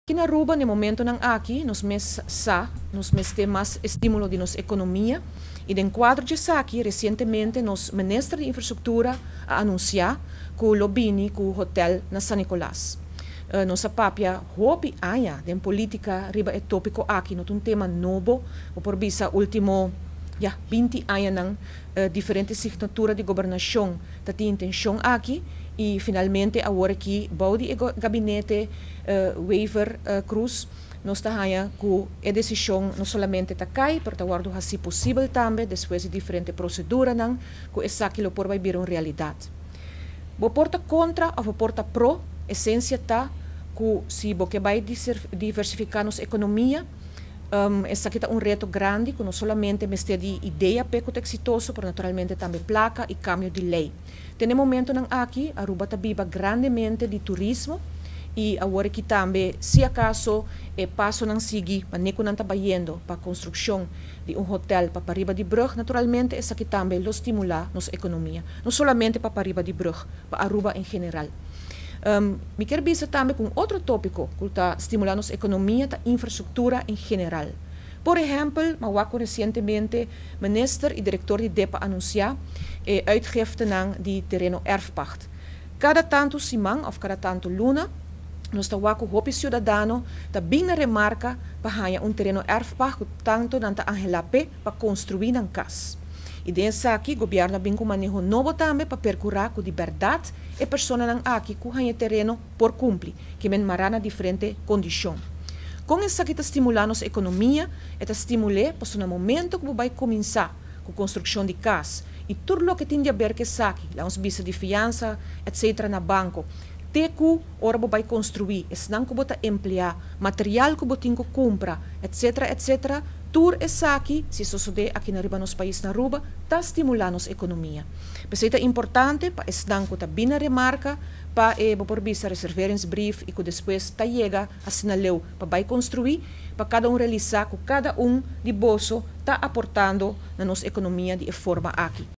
Aki na Aruba, na e momentonan aki, nos mes sa, nos mester mas estimulo di nos economia y den cuadro di esaki, recientemente nos Minister di Infrastructura a anuncia cu lo bini cu hotel na San Nicolas. Nos a papia hopi aña den politica riba e topico aki, no ta un tema nobo, bo por bisa ultimo, ya, 20 añanan diferente signatura di gobernacion ta tin intencion aki y finalmente awor aki bou di e gabinete Wever Croes nos ta haya cu e decision no solamente ta cay, pero ta wordo haci posibel tambe despues di diferente proceduranan cu esaki lo por bay bira un realidad. Bo por ta contra of bo por ta pro, esencia ta cu si bo ke bay diversifica nos economia, esaki ta un reto grandi cu no solamente mester di idea p'e cu ta exitoso, pero naturalmente tambe placa y cambio di ley. Te na e momentonan aki, Aruba ta biba grandemente di turismo y awor aki tambe, si acaso e pasonan sigui manera cu nan ta bayendo pa construccion di un hotel pa pariba di brug, naturalmente esaki tambe lo stimula nos economia, no solamente pa pariba di brug, pa Aruba en general. Mi kier bisa tambe cu un otro topico cu ta stimula nos economia ta infrastructura en general. Por ehempel, m'a wak recientemente minister y director di DEPA anuncia e uitgiftenan di tereno erfpacht. Cada tanto siman of cada tanto luna, nos ta wak cu hopi ciudadano ta bin na remarca pa haya un tereno erfpacht cu tanto nan ta anhela pe pa construi nan cas. Y den esaki, gobierno a bin cu maneho nobo tambe pa percura cu di berdad e personanan aki cu haya tereno por cumpli, kiermen mara na diferente condicion. Con esaki ta stimula nos economia? E ta stimula, pasobra na momento cu bo bay cuminsa cu construccion di cas y tur loke tin di haber cu esaki, laga nos bisa di fiansa, etc. Na banco, te cu ora bo bay construi, esnan cu bo ta emplea, material cu bo tin cu cumpra, etc. Etc. Tur esaki, si sucede aki na riba nos pais na Aruba, ta stimula nos economia. Pesey ta importante pa esnan cu ta bin na remarca, pa e bo por bisa reserveringsbrief y cu despues ta yega asina leu pa bay construi, pa cada un realisa cu cada un di boso ta aportando na nos economia di e forma aki.